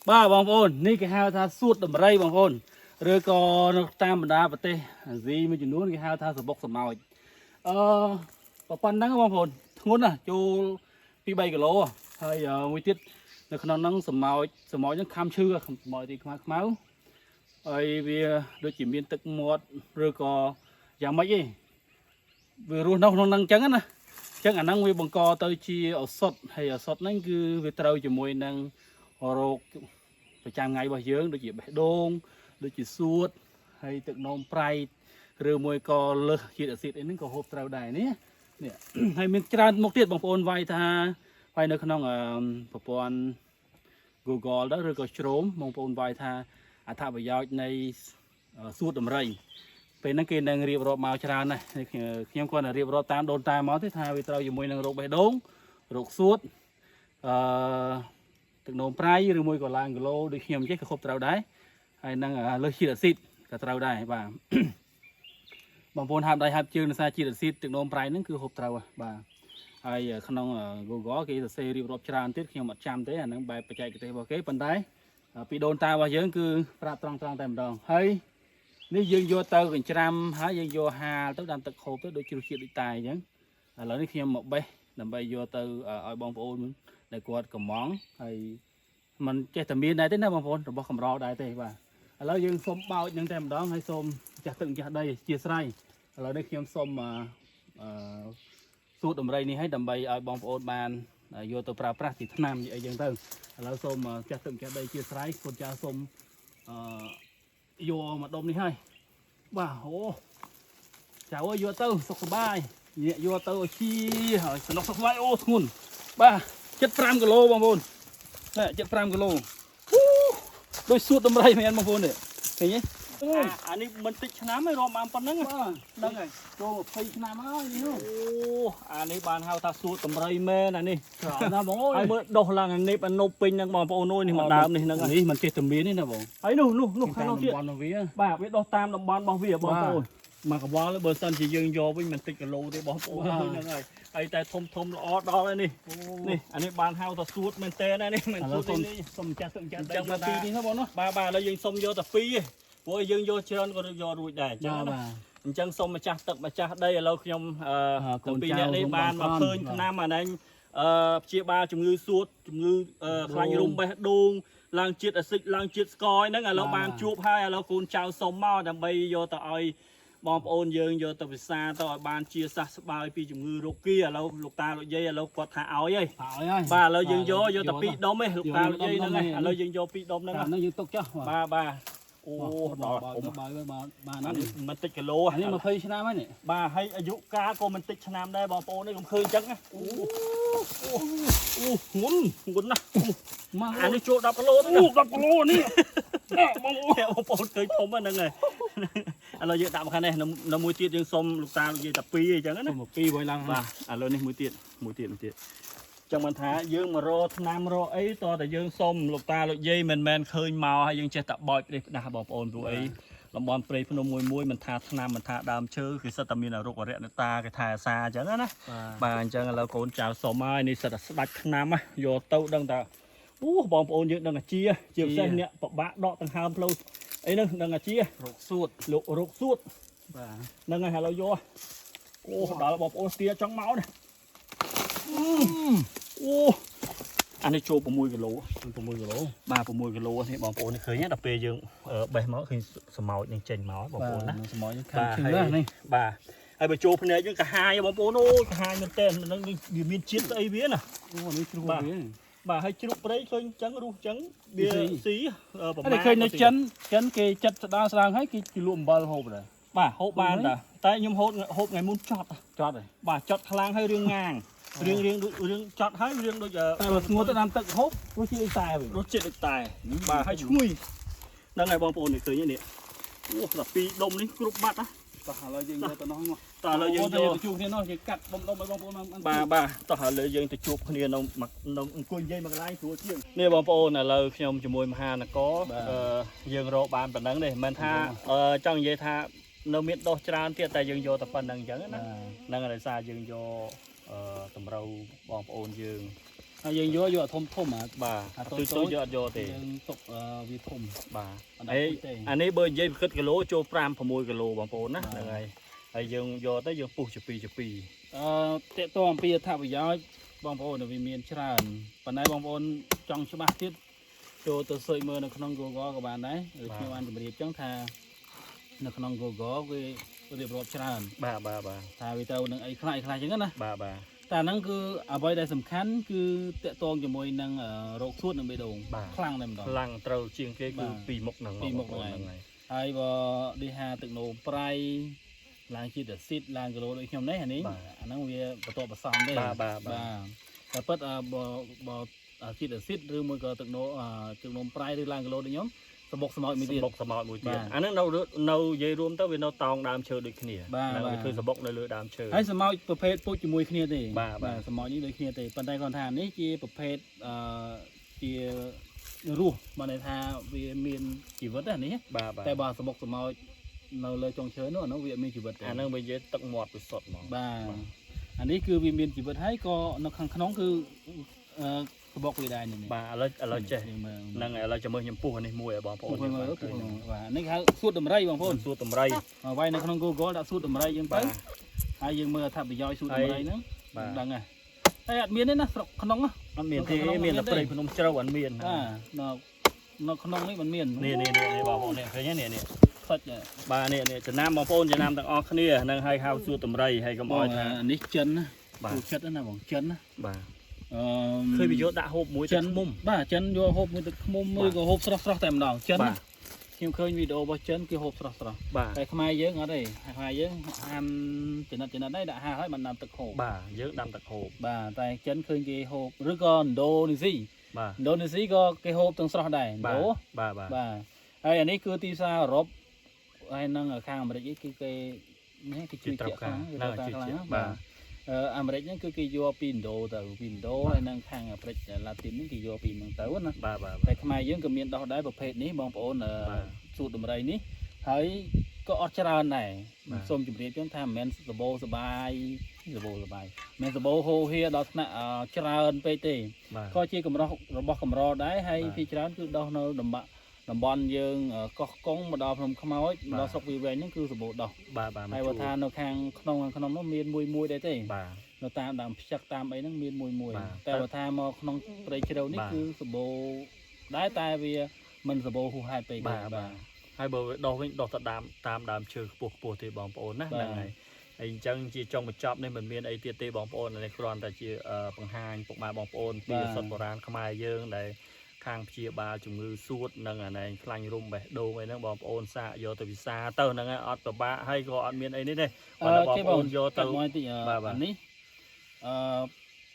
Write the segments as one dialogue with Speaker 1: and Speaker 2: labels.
Speaker 1: បាទបងប្អូននេះគេហៅថាសួតដំរីបងប្អូនឬក៏នៅតាមបណ្ដាប្រទេសអាស៊ីមួយចំនួនគេហៅថាសបុកសម្ោចអឺប៉ុណ្ណឹងបងប្អូនធ្ងន់ណាស់ចូលពី3គីឡូហើយមួយទៀតនៅក្នុងហ្នឹងសម្ោចសម្ោចហ្នឹងខំឈឺសម្ោចទីខ្មៅខ្មៅហើយវាដូចជាមានទឹកមាត់ឬក៏យ៉ាងម៉េចឯងវារស់នៅក្នុងហ្នឹងអញ្ចឹងណាអញ្ចឹងអាហ្នឹងវាបង្កទៅជាឱសថហើយឱសថហ្នឹងគឺវាត្រូវជាមួយនឹងរោគ ប្រចាំថ្ងៃរបស់យើងដូចជាបេះដូងដូចជាសួតហើយទឹកនោមប្រៃឬមួយក៏លើសជាតិអាស៊ីតអីហ្នឹងក៏ហូបត្រូវដែរនេះនេះ ហើយមានច្រើនមុខទៀតបងប្អូនវាយថាវាយនៅក្នុងប្រព័ន្ធ Google ទៅឬក៏ Chrome បងប្អូនវាយថាអត្ថប្រយោជន៍នៃសួតដំរីពេលហ្នឹងគេនឹងរៀបរាប់មកច្រើនណាស់ខ្ញុំគាត់តែរៀបរាប់តាមដូនតាមកទេថាវាត្រូវជាមួយនឹងរោគបេះដូងរោគសួតអឺ ទឹកនោមប្រៃឬមួយក៏ឡើងគីឡូដូចខ្ញុំចេះក៏ហូបត្រូវដែរហើយនឹងលើសជាតិអាស៊ីតក៏ត្រូវដែរបាទ បងប្អូនហាប់ដៃហាប់ជើងដោយសារជាតិអាស៊ីតទឹកនោមប្រៃហ្នឹងគឺហូបត្រូវហ៎បាទហើយក្នុង Google គេសរសេររៀបរាប់ច្រើនទៀតខ្ញុំអត់ចាំទេអាហ្នឹងបែបបច្ចេកទេសរបស់គេប៉ុន្តែពីដូនតារបស់យើងគឺប្រាប់ត្រង់ត្រង់តែម្ដងហើយនេះយើងយកទៅកញ្ច្រាំហើយយើងយកហាលទៅដាំទឹកហូបទៅដូចជ្រសជាតិដូចតែអញ្ចឹងឥឡូវនេះខ្ញុំមកបេះដើម្បីយកទៅឲ្យបងប្អូនដែលគាត់កំងហើយ มันចេះតែមានដែរទេណាបងប្អូនរបស់កម្រដែរទេបាទឥឡូវយើងសូមបោចនឹងតែម្ដងហើយសូមចាស់ទឹកម្ចាស់ដីជាស្រ័យឥឡូវនេះខ្ញុំសូមអឺសួតដំរីនេះឲ្យដើម្បីឲ្យបងប្អូនបានយកទៅប្រើប្រាស់ជាថ្នាំអីចឹងទៅឥឡូវសូមចាស់ទឹកម្ចាស់ដីជាស្រ័យកូនចៅសូមអឺយកមកដុំនេះហើយបាទអូចៅអើយយកទៅសុខសប្បាយញាក់យកទៅឲ្យជាហើយសំណុកសុខសប្បាយអូធ្ងន់បាទ75គីឡូបងប្អូន នេះ75គីឡូអូដូចសួតដំរីមែនបងប្អូននេះឃើញទេអូ
Speaker 2: អានេះមិនតិចឆ្នាំទេរាប់បានប៉ុណ្្នឹង
Speaker 1: បាទ
Speaker 2: ហ្នឹងហើយ
Speaker 1: ចូល20ឆ្នាំហើយនេះ
Speaker 2: អូអានេះបានហៅថាសួតដំរីមែនអានេះ
Speaker 1: ច្រើនណាស់បងអូយ
Speaker 2: ហើយមើលដុះឡើងអានេះអានប់ពេញហ្នឹងបងប្អូនអើយនេះមកដើមនេះហ្នឹង
Speaker 1: នេះមិនចេះតែមានទេណាបង
Speaker 2: ហើយនោះនោះនោះខាងនោះទៀត
Speaker 1: តំបន់របស់វា
Speaker 2: បាទវាដុះតាមតំបន់របស់វាបងប្អូនមកកវល់បើសិនជាយើងយកវិញមិនតិចគីឡូទេបងប្អូនហ្នឹងហើយហើយតែធំធំល្អដល់ហើយនេះនេះអានេះបានហៅថាសួតមែនតើណានេះមិន
Speaker 1: ឥឡូវសូម
Speaker 2: សួតនេះ
Speaker 1: សូមចាស់ទឹកម្ចាស់ដី
Speaker 2: អញ្ចឹងមក
Speaker 1: ពីរនេះណាបងណា
Speaker 2: បាទបាទឥឡូវយើងសុំយកតែពីរឯងព្រោះយើងយកច្រើនក៏យករួចដែរអញ្ចឹងណា
Speaker 1: បាទបាទ
Speaker 2: អញ្ចឹងសូមម្ចាស់ទឹកម្ចាស់ដីឥឡូវខ្ញុំអឺ
Speaker 1: កូន
Speaker 2: ទាំងពីរអ្នកនេះ
Speaker 1: ចៅ
Speaker 2: បានមកឃើញ
Speaker 1: បាទ
Speaker 2: ថ្នាំអានេះអឺព្យាបាលជំងឺសួតជំងឺអឺខ្លាញ់រុំបេះដូងឡើងជាតិអាស៊ីតឡើងជាតិស្ករហ្នឹងឥឡូវបានជួបហើយឥឡូវកូនចៅសុំមកដើម្បីយកទៅឲ្យបងប្អូនយើងយកទៅពិសាទៅឲ្យបានជាសះស្បើយពីជំងឺរោគាឥឡូវលោកតាលោកយាយឥឡូវគាត់ថាឲ្យហើយ
Speaker 1: ហើយហើយ
Speaker 2: បាទឥឡូវយើងយកយកតែពីរដុំឯងលោកតាលោកយាយហ្នឹងឯងឥឡូវយើងយកពីរដុំហ្នឹង
Speaker 1: តាមហ្នឹងយើងទុកចុះ
Speaker 2: បាទបាទអូដល់
Speaker 1: បើ
Speaker 2: ធំ
Speaker 1: បើបាទបាទ
Speaker 2: អា
Speaker 1: នេះ
Speaker 2: នេះមិនតិចគីឡូ
Speaker 1: អានេះ20ឆ្នាំហើយនេះ
Speaker 2: បាទហើយអាយុកាលក៏មិនតិចឆ្នាំដែរបងប្អូននេះកុំឃើញអញ្ចឹងណាអូអូអូងុនងុនណាស់
Speaker 1: មក
Speaker 2: អានេះចូល10គីឡូទៅ
Speaker 1: អូ10គីឡូនេះ
Speaker 2: បងប្អូនបងប្អូនឃើញធំហ្នឹងហើយឥឡូវយើងដាក់មកខាងនេះនៅមួយទៀតយើងសុំលោកតាលោកយាយតាពីរអញ្ចឹងណា
Speaker 1: សុំមកពីរវិញឡើង
Speaker 2: បាទឥឡូវនេះមួយទៀតមួយទៀតមួយទៀតចឹងមិនថាយើងមករកថ្នាំរកអីតតែយើងសុំលោកតាលោកយាយមិនមែនឃើញមកហើយយើងចេះតែបោចផ្ដេសផ្ដាស់បងប្អូនព្រោះអីតំបន់ព្រៃភ្នំមួយមួយមិនថាថ្នាំមិនថាដើមឈើគឺសិតតែមានរោគអរិយនតាគេថែអាសាអញ្ចឹងណា បាទអញ្ចឹងឥឡូវកូនចៅសុំហើយនេះសិតតែស្ដាច់ថ្នាំណាយកទៅដឹងថាអូបងប្អូនយើងដឹងអាជាជាពិសេសអ្នកពិបាកដកដង្ហើមផ្លូវអីហ្នឹងដឹងអាជា
Speaker 1: រោគសួត
Speaker 2: លោករោគសួត
Speaker 1: បាទ
Speaker 2: ហ្នឹងហើយឥឡូវយកអូដល់បងប្អូនស្ទាចង់មកនេះអូអានេះចូល6គីឡូ
Speaker 1: 6គីឡូ
Speaker 2: បាទ6គីឡូនេះបងប្អូននេះឃើញទេដល់ពេលយើងបេះមកឃើញសម្ោចនឹងចេញមកបងប្អូនណា
Speaker 1: សម័យខាងឈឺនេះ
Speaker 2: បាទហើយបើចូលភ្នែកយើងកាហាយបងប្អូនអូយកាហាយមែនតើនឹងវាមានជាតិស្អីវាណា
Speaker 1: អូនេះជ្រុះវា
Speaker 2: បាទហើយជ្រូកព្រៃឃើញអញ្ចឹងរុះអញ្ចឹងវាស៊ីប្រមាណ
Speaker 1: នេះឃើញនៅចិនចិនគេចិត្តស្ដាងស្ដាងហើយគេលក់អំបិលហូបដែរ
Speaker 2: បាទហូបបានតាតែខ្ញុំហូបហូបថ្ងៃមុនចត់
Speaker 1: ចត់ហើយ
Speaker 2: បាទចត់ខ្លាំងហើយរឿងងាងរឿងរឿងដូចរឿងចត់ហើយរឿងដូច
Speaker 1: តែបើស្ងួតទៅតាមទឹកហូបរសជាតិដូចតែវិញ
Speaker 2: រសជាតិដូចតែបាទហើយឈ្ងុយហ្នឹងហើយបងប្អូននេះឃើញទេនេះអូដល់ពីរដុំនេះគ្រប់បាត់ណា
Speaker 1: តោះឥឡូវយើងយកទៅនោះមក
Speaker 2: តើឥឡូវយើងយក
Speaker 1: ទៅជួបគ្នានោះយើងកាត់ដុំដុំឲ្យបងប្អូនមក
Speaker 2: បាទបាទតោះឥឡូវយើងទៅជួបគ្នានៅនៅអង្គុយនិយាយមួយកន្លែងស្រួលជាងនេះបងប្អូនឥឡូវខ្ញុំជាមួយមហានគរអឺយើងរកបានប៉ុណ្ណឹងនេះមិនមែនថាចង់និយាយថានៅមានដុះច្រើនទៀតតែយើងយកតែប៉ុណ្្នឹងអញ្ចឹងណាហ្នឹងហើយដោយសារយើងយកអឺតម្រូវបងប្អូនយើង
Speaker 1: ហើយយើងយកយកអាធំធំអា
Speaker 2: បាទ
Speaker 1: អា
Speaker 2: ទូច
Speaker 1: តូចៗ
Speaker 2: ទូចយកអត់យកទេ
Speaker 1: យើងទុកវាធំ
Speaker 2: បាទ
Speaker 1: អត់
Speaker 2: ហើយ
Speaker 1: ដាក់ពូជទេ
Speaker 2: អានេះបើនិយាយគិតគីឡូចូល5 6គីឡូបងប្អូនណា
Speaker 1: បាទ
Speaker 2: ហ្នឹងហើយហើយយើងយកទៅយើងពុះជា2ជា2
Speaker 1: អឺតកតងអំពីអត្ថប្រយោជន៍បងប្អូនវាមានច្រើនប៉ុន្តែបងប្អូនចង់ច្បាស់ទៀតចូលទៅ search មើលនៅក្នុង Google ក៏បានដែរឬខ្ញុំបានជម្រាបចឹងថានៅក្នុង Google គេរៀបរាប់ច្រើន
Speaker 2: បាទបាទបាទ
Speaker 1: ថាវាទៅនឹងអីខ្លះអីខ្លះចឹងណា
Speaker 2: បាទបាទ
Speaker 1: តែហ្នឹងគឺអ្វីដែលសំខាន់គឺតកតងជាមួយនឹងរោគសួតនិងបេះដូង
Speaker 2: បាទ
Speaker 1: ខ្លាំងតែម្ដង
Speaker 2: ខ្លាំងត្រូវជាងគេគឺ
Speaker 1: បាទ
Speaker 2: ពីរមុខហ្នឹង
Speaker 1: ពីរមុខ
Speaker 2: បងប្អូន
Speaker 1: ហ្នឹង
Speaker 2: ហ្នឹងហើយ
Speaker 1: ហើយបើដូចហាទឹកនោមប្រៃឡើងជាតិអាស៊ីតឡើងគីឡូដូចខ្ញុំនេះអានេះអាហ្នឹងវាបន្ទាប់បន្សំទេ
Speaker 2: បាទបាទបាទ
Speaker 1: បាទតែពិតបើបើជាតិអាស៊ីតឬមួយក៏ទឹកនោទឹកនោមប្រៃឬឡើងគីឡូដូចខ្ញុំសបុកស្មោចមួយទៀត
Speaker 2: សបុកសម្ោតមួយទៀត
Speaker 1: បាទ
Speaker 2: អាហ្នឹងនៅនៅនិយាយរួមទៅវានៅតោងដើមឈើដូចគ្នា
Speaker 1: បាទ
Speaker 2: ហ្នឹង
Speaker 1: បាទ
Speaker 2: វាធ្វើសបុកនៅលើដើមឈើ
Speaker 1: ហើយស្មោចប្រភេទពូជជាមួយគ្នាទេ
Speaker 2: បាទបាទ
Speaker 1: ស្មោចនេះដូចគ្នាទេប៉ុន្តែគាត់ថានេះជាប្រភេទអឺជារស់បានន័យថាវាមានជីវិតណានេះ
Speaker 2: បាទបាទ
Speaker 1: តែបើសបុកស្មោចនៅលើចុងឈើនោះអានោះវាអត់មានជីវិតទេ
Speaker 2: អាហ្នឹងវានិយាយទឹកមាត់វាសុទ្ធហ្មង
Speaker 1: បាទអានេះគឺវាមានជីវិតហើយក៏នៅខាងក្នុងគឺអឺសបុកវាដែរនេះ
Speaker 2: បាទឥឡូវឥឡូវចេះ
Speaker 1: យើងមើល
Speaker 2: ហ្នឹងហើយឥឡូវចាំមើលខ្ញុំពុះអានេះមួយឲ្យបងប្អូន
Speaker 1: ពុះមើល
Speaker 2: យើង
Speaker 1: ពុះមើលបាទនេះគេហៅសួតដំរីបងប្អូន
Speaker 2: សួតដំរី
Speaker 1: មកវាយនៅក្នុង Google ដាក់សួតដំរីយើងទៅ
Speaker 2: បាទ
Speaker 1: ហើយយើងមើលអត្ថប្រយោជន៍សួតដំរីហ្នឹង
Speaker 2: បាទ
Speaker 1: ដឹងហើយតែអត់មានទេណាស្រុកក្នុងណា
Speaker 2: អត់មានទេ
Speaker 1: ក្នុង
Speaker 2: មានតែ
Speaker 1: មានទេ
Speaker 2: ព្រៃភ្នំជ្រៅអត់មាន
Speaker 1: បាទនៅនៅក្នុងនេះมันមាន
Speaker 2: នេះនេះនេះនេះបងប្អូននេះឃើញទេនេះនេះ
Speaker 1: សាច់ហ៎
Speaker 2: បាទនេះនេះចំណាំបងប្អូនចំណាំទាំងអស់គ្នាហ្នឹងហើយហៅសួតដំរីហើយកុំ
Speaker 1: បង
Speaker 2: ឲ្យថា
Speaker 1: អានេះចិនណា
Speaker 2: បាទ
Speaker 1: ទូចិត្តណាបងចិនណា
Speaker 2: បាទ
Speaker 1: អឺ
Speaker 2: ឃើញវាយកដាក់ហូបមួយ
Speaker 1: ចិន
Speaker 2: ទឹកឃ្មុំ
Speaker 1: បាទចិនយកហូបមួយទឹកឃ្មុំ
Speaker 2: បាទ
Speaker 1: ឬក៏ហូបស្រស់ស្រស់តែម្ដងចិនណា
Speaker 2: បាទ
Speaker 1: ខ្ញុំឃើញវីដេអូរបស់ចិនគេហូបស្រស់ស្រស់
Speaker 2: បាទ
Speaker 1: តែខ្មែរយើងអត់ទេខ្មែរយើងហាន់ចំណិតចំណិតដែរដាក់ហាហើយបានដាំទឹកហូប
Speaker 2: បាទយើងដាំទឹកហូប
Speaker 1: បាទតែចិនឃើញគេហូបឬក៏ឥណ្ឌូនេស៊ី
Speaker 2: បាទ
Speaker 1: ឥណ្ឌូនេស៊ីក៏គេហូបទាំងស្រស់ដែរឥណ្ឌូ
Speaker 2: បាទបាទ
Speaker 1: បាទហើយអានេះគឺទីផ្សារអឺរ៉ុបហើយនឹងខាងអាមេរិកឯងគឺគេនេះគេជឿជាក់ខ្លាំងគេត្រូវការខ្លាំងណាបាទអាមេរិកហ្នឹងគឺគេយកពីឥណ្ឌូទៅពីឥណ្ឌូហើយនឹងខាងអាហ្វ្រិកឡាទីនហ្នឹងគេយកពីហ្នឹងទៅណា
Speaker 2: បាទបាទ
Speaker 1: តែខ្មែរយើងក៏មានដោះដែរប្រភេទនេះបងប្អូន
Speaker 2: បាទ
Speaker 1: សួតដំរីនេះហើយក៏អត់ច្រើនដែរ
Speaker 2: បាទ
Speaker 1: សូមជម្រាបជូនថាមិនមែនសបោសបាយសបោសបាយមិនមែនសបោហូហៀដល់ថ្នាក់ច្រើនពេកទេ
Speaker 2: បាទ
Speaker 1: ក៏ជាកម្រោះរបស់កម្រដែរហើយ
Speaker 2: បាទ
Speaker 1: ពីច្រើនគឺដោះនៅតំបន់តំបន់យើងកោះកុងមកដល់ភ្នំខ្មោចមកដល់ស្រុកវីវែងហ្នឹងគឺសម្បូរដោះ
Speaker 2: បាទបាទ
Speaker 1: ហើយបើថានៅខាងក្នុងខាងក្នុងនោះមានមួយមួយដែរទេ
Speaker 2: បាទ
Speaker 1: នៅតាមដើមផ្ចឹកតាមអីហ្នឹងមានមួយមួយ
Speaker 2: បាទ
Speaker 1: តែបើថាមកក្នុងព្រៃជ្រៅនេះ
Speaker 2: បាទ
Speaker 1: គឺសម្បូរដែរតែវាមិនសម្បូរហួសហេតុពេកទេ
Speaker 2: បាទបាទហើយបើវាដោះវិញដោះទៅតាមតាមដើមឈើខ្ពស់ខ្ពស់ទេបងប្អូនណា
Speaker 1: បាទ
Speaker 2: ហ្នឹងហើយហើយអញ្ចឹងជាចុងបញ្ចប់នេះមិនមានអីទៀតទេបងប្អូននេះគ្រាន់តែជាបង្ហាញពុកម៉ែបងប្អូនពី
Speaker 1: បាទ
Speaker 2: ឱសថបុរាណខ្មែរយើងដែលខាងព្យាបាលជំងឺសួតនិងអាណែងខ្លាញ់រុំបេះដូងអីហ្នឹងបងប្អូនសាកយកទៅពិសាទៅហ្នឹងហើយអត់ពិបាកហើយក៏អត់មានអីនេះទេ
Speaker 1: អឺ
Speaker 2: គាត់បង
Speaker 1: គេបង
Speaker 2: ប្អូនយកទៅ
Speaker 1: កាត់មកតិច
Speaker 2: បាទបាទ
Speaker 1: អានេះអឺ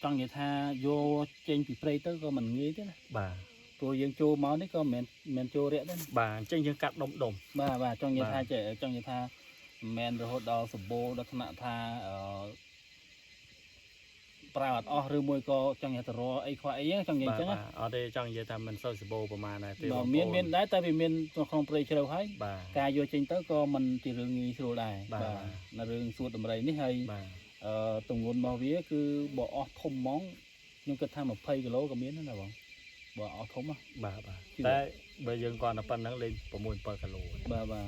Speaker 1: ចង់និយាយថាយកចេញពីព្រៃទៅក៏មិនងាយទេណា
Speaker 2: បាទ
Speaker 1: ព្រោះយើងចូលមកនេះក៏មិនមែនចូលរាក់ដែរណា
Speaker 2: បាទអញ្ចឹងយើងកាត់ដុំដុំ
Speaker 1: បាទបាទចង់និយាយ
Speaker 2: បាទ
Speaker 1: ថាចេះចង់និយាយថាមិនមែនរហូតដល់សម្បូរដល់ថ្នាក់ថាអឺប្រើអត់អស់ឬមួយក៏ចង់និយាយទៅរកអីខ្វះអីហ្នឹងចង់និយាយអញ្ចឹងណា
Speaker 2: បាទអត់ទេចង់និយាយថាមិនសូវសម្បូរប្រហែលដែរទេ
Speaker 1: បាទ
Speaker 2: បងប្អូន
Speaker 1: មានមានដែរតែវាមាននៅក្នុងព្រៃជ្រៅហើយ
Speaker 2: បាទ
Speaker 1: ការយកចេញទៅក៏មិនជារឿងងាយស្រួលដែរ
Speaker 2: បាទ
Speaker 1: នៅរឿងសួតដំរីនេះហើយ
Speaker 2: បាទ
Speaker 1: ទម្ងន់របស់វាគឺបើអស់ធំហ្មងខ្ញុំគិតថា20គីឡូក៏មានដែរណាបងបើអស់ធំណា
Speaker 2: បាទបាទ
Speaker 1: ជឿ
Speaker 2: តែបើយើងគាត់តែប៉ុណ្្នឹងលេង6 7គីឡូ
Speaker 1: បាទបាទ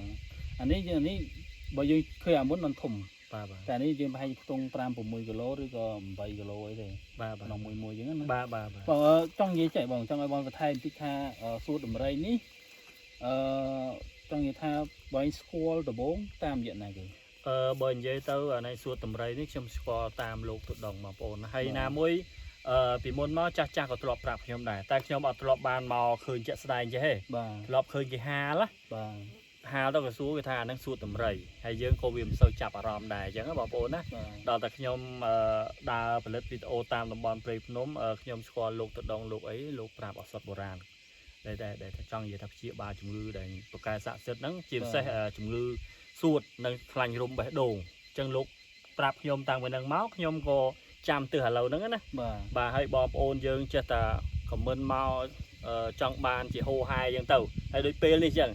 Speaker 1: អានេះយើងអានេះបើយើងឃើញអាមុនมันធំ
Speaker 2: បាទបាទ
Speaker 1: តែនេះយើងប្រហែលជាខ្ទង់5 6គីឡូឬក៏8គីឡូអីទេ
Speaker 2: បាទបាទ
Speaker 1: ក្នុងមួយមួយអញ្ចឹងណា
Speaker 2: បាទបាទបាទ
Speaker 1: បងចង់និយាយចេះបងចង់ឲ្យបងបន្ថែមបន្តិចថាសួតដំរីនេះអឺចង់និយាយថាបងស្គាល់ដំបូងតាមរយៈណាគេ
Speaker 2: បើនិយាយទៅអានេះសួតតម្រៃនេះខ្ញុំស្គាល់តាមលោកទុដងបងប្អូនណាហើយ
Speaker 1: បាទ
Speaker 2: ណាមួយពីមុនមកចាស់ចាស់ក៏ធ្លាប់ប្រាប់ខ្ញុំដែរតែខ្ញុំអត់ធ្លាប់បានមកឃើញជាក់ស្ដែងចេះទេ
Speaker 1: បាទ
Speaker 2: ធ្លាប់ឃើញគេហាលណា
Speaker 1: បាទ
Speaker 2: ហាលទៅក៏សួរគេថាអាហ្នឹងសួតតម្រៃហើយយើងក៏វាមិនសូវចាប់អារម្មណ៍ដែរអញ្ចឹងណាបងប្អូនណា
Speaker 1: បាទ
Speaker 2: ដល់តែខ្ញុំដើរផលិតវីដេអូតាមតំបន់ព្រៃភ្នំខ្ញុំស្គាល់លោកតដងលោកអីលោកប្រាប់ឱសថបុរាណដែលដែលដែលថាចង់និយាយថាព្យាបាលជំងឺដែលប្រកែស័ក្តិសិទ្ធិហ្នឹងជាពិសេសជំងឺសួតនិងខ្លាញ់រុំបេះដូងអញ្ចឹងលោកប្រាប់ខ្ញុំតាំងពីហ្នឹងមកខ្ញុំក៏ចាំទិសឥឡូវហ្នឹងណា
Speaker 1: បាទ
Speaker 2: បាទហើយបងប្អូនយើងចេះតែខមមិនមកចង់បានជាហូហែអញ្ចឹងទៅហើយដូចពេលនេះអញ្ចឹង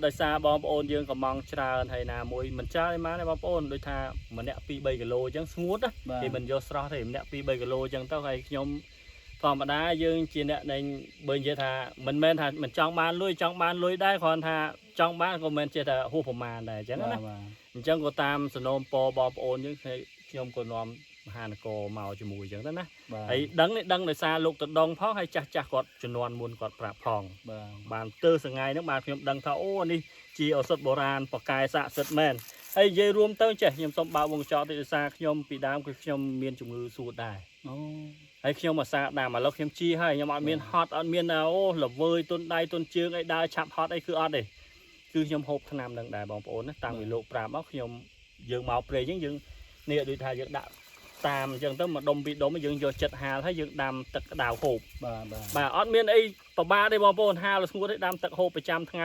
Speaker 2: ដោយសារបងប្អូនយើងកំងច្រើនហើយណាមួយមិនច្រើនទេម៉ាទេបងប្អូនដូចថាម្នាក់2 3គីឡូអញ្ចឹងស្ងួតណា
Speaker 1: បាទ
Speaker 2: គេមិនយកស្រស់ទេម្នាក់2 3គីឡូអញ្ចឹងទៅហើយខ្ញុំ ធម្មតាយើងជាអ្នកដែលបើនិយាយថាមិនមែនថាមិនចង់បានលុយចង់បានលុយដែរគ្រាន់ថាចង់បានក៏មិនមែនចេះតែហួសប្រមាណដែរអញ្ចឹងណា
Speaker 1: បាទ
Speaker 2: អញ្ចឹងក៏តាមសំណូមពរបងប្អូនយើងខ្ញុំក៏នាំមហានគរមកជាមួយអញ្ចឹងទៅណា
Speaker 1: បាទ
Speaker 2: ហើយដឹងនេះដឹងដោយសារលោកតដងផងហើយចាស់ចាស់គាត់ជំនាន់មុនគាត់ប្រាប់ផង
Speaker 1: បាទ
Speaker 2: បានទើសងៃហ្នឹងបានខ្ញុំដឹងថាអូនេះជាឱសថបុរាណបកែស័ក្តិសិទ្ធិមែនហើយនិយាយរួមទៅចេះខ្ញុំសូមបើកវងចោតិដោយសារខ្ញុំពីដើមគឺខ្ញុំមានជំងឺសួតដែរ
Speaker 1: អូ
Speaker 2: ហើយខ្ញុំអាសាដាមឥឡូវខ្ញុំជាហើយខ្ញុំអត់មានហត់អត់មានអូល្វើយទុនដៃទុនជើងអីដើរឆាប់ហត់អីគឺអត់ទេគឺខ្ញុំហូបថ្នាំនឹងដែរបងប្អូនណាតាំងពីលោកប្រាប់មកខ្ញុំយើងមកព្រៃអញ្ចឹងយើងនេះដូចថាយើងដាក់តាមអញ្ចឹងទៅមកដុំពីរដុំយើងយកចិត្តហាលហើយយើងដាំទឹកក្តៅហូប
Speaker 1: បាទបាទ
Speaker 2: បាទអត់មានអីប្របាទេបងប្អូនហាលស្ងួតទេដាំទឹកហូបប្រចាំថ្ងៃ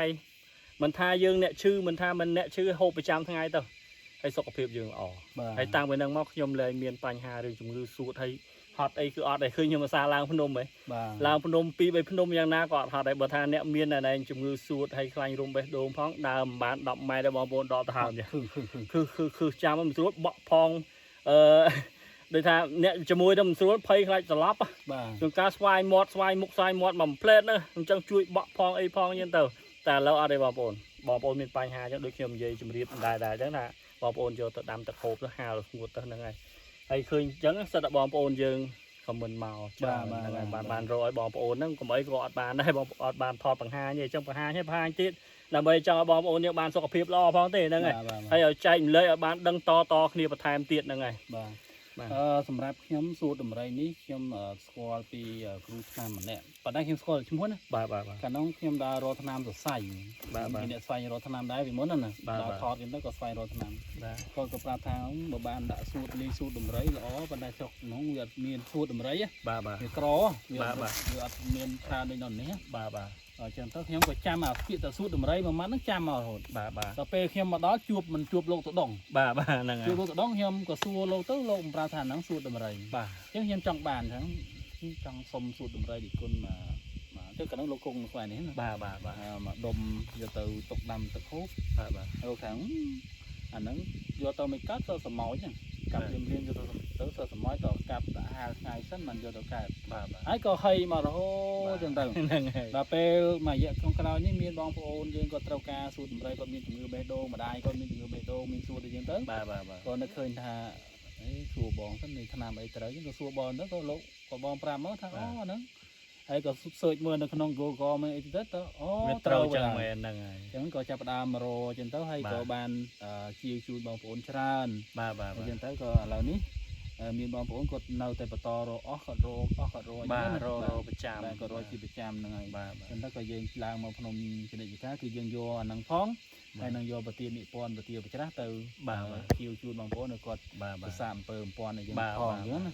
Speaker 2: មិនថាយើងអ្នកឈឺមិនថាមិនអ្នកឈឺហូបប្រចាំថ្ងៃទៅហើយសុខភាពយើងល្អ
Speaker 1: បាទ
Speaker 2: ហើយតាំងពីហ្នឹងមកខ្ញុំលែងមានបញ្ហារឿងជំងឺសួតហើយហត់អីគឺអត់ដែរឃើញខ្ញុំអាសាឡើងភ្នំហ៎
Speaker 1: បាទ
Speaker 2: ឡើងភ្នំពីរបីភ្នំយ៉ាងណាក៏អត់ហត់ដែរបើថាអ្នកមានតែឯងជំងឺសួតហើយខ្លាញ់រុំបេះដូងផងដើមមិនបាន10ម៉ែត្រទេបងប្អូនដកទៅហើម
Speaker 1: ខឹងខឹងខឹង
Speaker 2: គឺគឺគឺចាំមិនស្រួលបក់ផងអឺដូចថាអ្នកជាមួយទៅមិនស្រួលភ័យខ្លាចស្លាប់
Speaker 1: បាទ
Speaker 2: ជួនកាលស្វាយមាត់ស្វាយមុខស្វាយមាត់មួយផ្លែតហ្នឹងអញ្ចឹងជួយបក់ផងអីផងអញ្ចឹងទៅតែឥឡូវអត់ទេបងប្អូនបងប្អូនមានបញ្ហាអញ្ចឹងដូចខ្ញុំនិយាយជម្រាបដែរដែរអញ្ចឹងថាបងប្អូនយកទៅដាំទឹកហូបទៅហាលស្ងួតទៅហ្នឹងហើយហើយឃើញអញ្ចឹងសិតតែបងប្អូនយើងខមមិនមកច្រើនហ្នឹងហើយបានបានរកឲ្យបងប្អូនហ្នឹងកុំអីក៏អត់បានដែរបងប្អូនអត់បានថតបង្ហាញទេអញ្ចឹងបង្ហាញឲ្យបង្ហាញទៀតដើម្បីចង់ឲ្យបងប្អូនយើងបានសុខភាពល្អផងទេហ្នឹងហើយ
Speaker 1: បាទ
Speaker 2: ហើយឲ្យចែកម្លែកឲ្យបានដឹងតតគ្នាបន្ថែមទៀតហ្នឹងហើយ
Speaker 1: បាទ
Speaker 2: បាទ
Speaker 1: អឺសម្រាប់ខ្ញុំសួរដំរីនេះខ្ញុំស្គាល់ពីគ្រូថ្នាំម្នាក់ប៉ុន្តែខ្ញុំស្គាល់ឈ្មោះណា
Speaker 2: បាទបាទបាទ
Speaker 1: កាលនោះខ្ញុំដើររកថ្នាំសរសៃ
Speaker 2: បាទបាទ
Speaker 1: ជាអ្នកស្វែងរកថ្នាំដែរពីមុនណាណា
Speaker 2: បាទ
Speaker 1: ដើរថតគេទៅក៏ស្វែងរកថ្នាំ
Speaker 2: បាទ
Speaker 1: គាត់ក៏ប្រាប់ថាបើបានដាក់សួតលីសួតដំរីល្អប៉ុន្តែស្រុកនោះវាអត់មានសួតដំរី
Speaker 2: បាទបាទ
Speaker 1: វាក្រវា
Speaker 2: បាទបាទ
Speaker 1: វាអត់មានច្រើនដូចនៅនេះ
Speaker 2: បាទបាទ
Speaker 1: អញ្ចឹងទៅខ្ញុំក៏ចាំអាពាក្យតែសួតដំរីមួយម៉ាត់ហ្នឹងចាំមករហូត
Speaker 2: បាទបាទ
Speaker 1: ដល់ពេលខ្ញុំមកដល់ជួបមិនជួបលោកតដង
Speaker 2: បាទបាទហ្នឹងហើយ
Speaker 1: ជួបលោកតដងខ្ញុំក៏សួរលោកទៅលោកប្រាប់ថាហ្នឹងសួតដំរី
Speaker 2: បាទ
Speaker 1: អញ្ចឹងខ្ញុំចង់បានអញ្ចឹងចង់សុំសួតដំរីឌីគុណមកមកទៅកាលនោះលោកគង់ស្វែងនេះណា
Speaker 2: បាទបាទបាទ
Speaker 1: មកដុំយកទៅទុកដាំទឹកហូប
Speaker 2: បាទបាទ
Speaker 1: លោកថាអាហ្នឹងយកទៅមិនកាត់ទៅសមោចហ្នឹងកាប់រៀមៗយកទៅទៅទៅសមោចទៅកាប់ដាក់ហាលថ្ងៃសិនមិនយកទៅកើត
Speaker 2: បាទបាទ
Speaker 1: ហើយក៏ហីមករហូតចឹងទៅ
Speaker 2: ហ្នឹងហើយ
Speaker 1: ដល់ពេលមួយរយៈក្នុងក្រោយនេះមានបងប្អូនយើងក៏ត្រូវការសួតដំរីគាត់មានជំងឺបេះដូងម្ដាយគាត់មានជំងឺបេះដូងមានសួតអីចឹងទៅ
Speaker 2: បាទបាទបាទ
Speaker 1: ក៏នឹកឃើញថាអីសួរបងទៅនេះឆ្នាំអីត្រូវចឹងក៏សួរបងទៅក៏លោកក៏បងប្រាប់មកថាអូអាហ្នឹងហើយក៏ search មើលនៅក្នុង Google មើលអីទៅទៅអូ
Speaker 2: វាត្រូវចឹង
Speaker 1: បាទ
Speaker 2: មែនហ្នឹងហើយ
Speaker 1: អញ្ចឹងក៏ចាប់ផ្ដើមរកចឹងទៅហើយ
Speaker 2: បាទ
Speaker 1: ក៏បានជាវជូនបងប្អូនច្រើន
Speaker 2: បាទបាទ
Speaker 1: អញ្ចឹងទៅក៏ឥឡូវនេះមានបងប្អូនគាត់នៅតែបន្តរកអស់គាត់រកអស់គាត់រកអញ្ចឹ
Speaker 2: បាទ
Speaker 1: ងណា
Speaker 2: រករប្រចាំ
Speaker 1: បាទគាត់រកជាប្រចាំហ្នឹងហើយ
Speaker 2: បាទបាទ
Speaker 1: អញ្ចឹងទៅក៏យើងឡើងមកភ្នំចនិចកាគឺយើងយកអាហ្នឹងផង
Speaker 2: បាទ
Speaker 1: ហើយនឹងយកប្រទាននិពន្ធប្រទាប្រច្រាស់ទៅ
Speaker 2: បាទបាទ
Speaker 1: ជាវជូនបងប្អូនឲ្យគាត់
Speaker 2: បាទបាទ
Speaker 1: ប្រសាអំពើអំព័ន្ធអីចឹង
Speaker 2: បាទ
Speaker 1: ផងអញ្ចឹងណា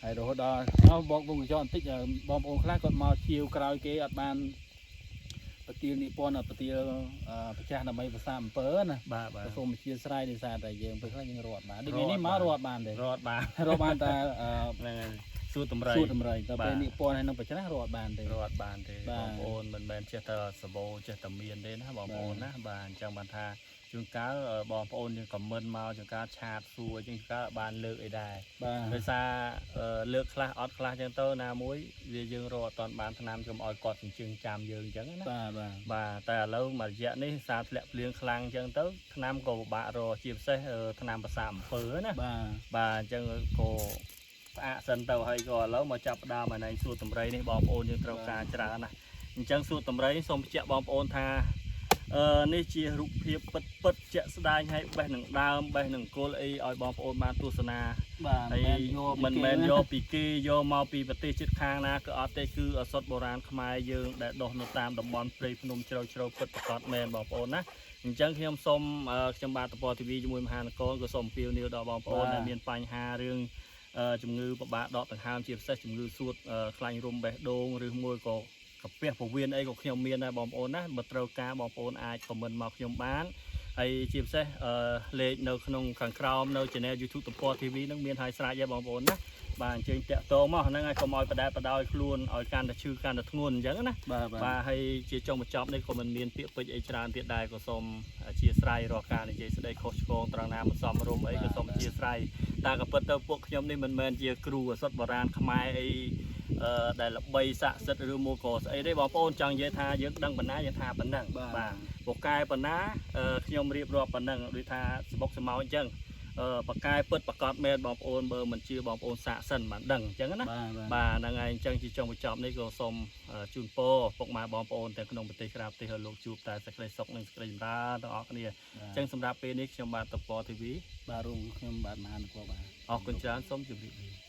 Speaker 1: ហើយរហូតដល់អស់បងវងកញ្ចក់បន្តិចបងប្អូនខ្លះគាត់មកជាវក្រោយគេអត់បានប្រទាននិពន្ធប្រទាប្រច្រាស់ដើម្បីប្រសាអំពើណា
Speaker 2: បាទបាទ
Speaker 1: សូមអធិស្ឋានដោយសារតែយើងពេលខ្លះយើងរត់បានដូចថ្ងៃនេះមករត់បានទេ
Speaker 2: រត់បាន
Speaker 1: រត់បានតែ
Speaker 2: ហ្នឹងហើយសួរតម្រៃ
Speaker 1: សួតតម្រៃតែ
Speaker 2: បាទ
Speaker 1: ពេលនិពន្ធហើយនឹងប្រច្រាស់រត់បានទេ
Speaker 2: រត់បានទេ
Speaker 1: បាទ
Speaker 2: បងប្អូនមិនមែនចេះតែសបោចេះតែមានទេណាបងប្អូនណាបាទអញ្ចឹងបានថាជួនកាលបងប្អូនយើងខមមិនមកជួនកាលឆាតសួរជួនកាលបានលើកអីដែរ
Speaker 1: បាទ
Speaker 2: ដោយសារលើកខ្លះអត់ខ្លះចឹងទៅណាមួយវាយើងរកអត់តាន់បានឆ្នាំខ្ញុំឲ្យគាត់ជញ្ជឹងចាំយើងចឹងណា
Speaker 1: បាទបាទ
Speaker 2: បាទតែឥឡូវមួយរយៈនេះសារធ្លាក់ភ្លៀងខ្លាំងចឹងទៅឆ្នាំក៏ពិបាករកជាពិសេសឆ្នាំភាសាអំពើណា
Speaker 1: បាទ
Speaker 2: បាទអញ្ចឹងក៏ផ្អាកសិនទៅហើយក៏ឥឡូវមកចាប់ផ្ដើមអានេះសួរតម្រៃនេះបងប្អូនយើងត្រូវការច្រើនណាស់អញ្ចឹងសួរតម្រៃនេះសូមបញ្ជាក់បងប្អូនថានេះជារូបភាពពិតពិតជាក់ស្ដែងហើយបេះនឹងដើមបេះនឹងគល់អីឲ្យបងប្អូនបានទស្សនា
Speaker 1: បាទ
Speaker 2: ហើយ
Speaker 1: មិន
Speaker 2: មិន
Speaker 1: មែនយក
Speaker 2: មែនយកពីគេយកមកពីប្រទេសជិតខាងណាក៏អត់ទេគឺឱសថបុរាណខ្មែរយើងដែលដុះនៅតាមតំបន់ព្រៃភ្នំជ្រៅជ្រៅពិតប្រាកដមែនបងប្អូនណាអញ្ចឹងខ្ញុំសូមខ្ញុំបាទតពធីវីជាមួយមហានគរក៏សូមអំពាវនាវដល់បងប្អូនដែលមានបញ្ហារឿងជំងឺពិបាកដកដង្ហើមជាពិសេសជំងឺសួតខ្លាញ់រុំបេះដូងឬមួយក៏កាពះពោះវៀនអីក៏ខ្ញុំមានដែរបងប្អូនណាបើត្រូវការបងប្អូនអាចខមមិនមកខ្ញុំបានហើយជាពិសេសលេខនៅក្នុងខាងក្រោមនៅ Channel YouTube ទំព័រ TV នឹងមានហើយស្រេចហើយបងប្អូនណាបាទអញ្ជើញតាក់ទងមកហ្នឹងហើយកុំឲ្យបដែតបដោយខ្លួនឲ្យកាន់តែឈឺកាន់តែធ្ងន់អញ្ចឹងណា
Speaker 1: បាទបាទ
Speaker 2: បាទហើយជាចុងបញ្ចប់នេះក៏មិនមានពាក្យពេចន៍អីច្រើនទៀតដែរក៏សូមអធិស្ឋានរាល់ការនិយាយស្ដីខុសឆ្គងត្រង់ណាមិនសមរម្យអីក៏សូមអធិស្ឋានតែក៏ពិតទៅពួកខ្ញុំនេះមិនមែនជាគ្រូឱសថបុរាណខ្មែរអី ដែលល្បីស័ក្តិសិទ្ធិឬមួយក៏ស្អីទេបងប្អូនចង់និយាយថាយើងដឹងបណ្ណាយើងថាប៉ុណ្ណឹងបាទពូកែប៉ុណ្ណាខ្ញុំរៀបរាប់ប៉ុណ្ណឹងដូចថាសបុកសមោអញ្ចឹងបកែពិតប្រកបមែនបងប្អូនបើមិនជឿបងប្អូនសាកសិនបានដឹងអញ្ចឹងណា
Speaker 1: បាទបាទ
Speaker 2: បាទហ្នឹងហើយអញ្ចឹងជាចុងបញ្ចប់នេះក៏សូមជូនពរពុកម៉ែបងប្អូនទាំងក្នុងប្រទេសក្រៅប្រទេសឲ្យលោកជួបតែសេចក្តីសុខនិងសេចក្តីចម្រើនទាំងអស់គ្នាអញ្ចឹងសម្រាប់ពេលនេះខ្ញុំបាទតព TV
Speaker 1: បាទរួមខ្ញុំបាទមហានគរបាទ
Speaker 2: អរគុណច្រើនសូមជម្រាបលា។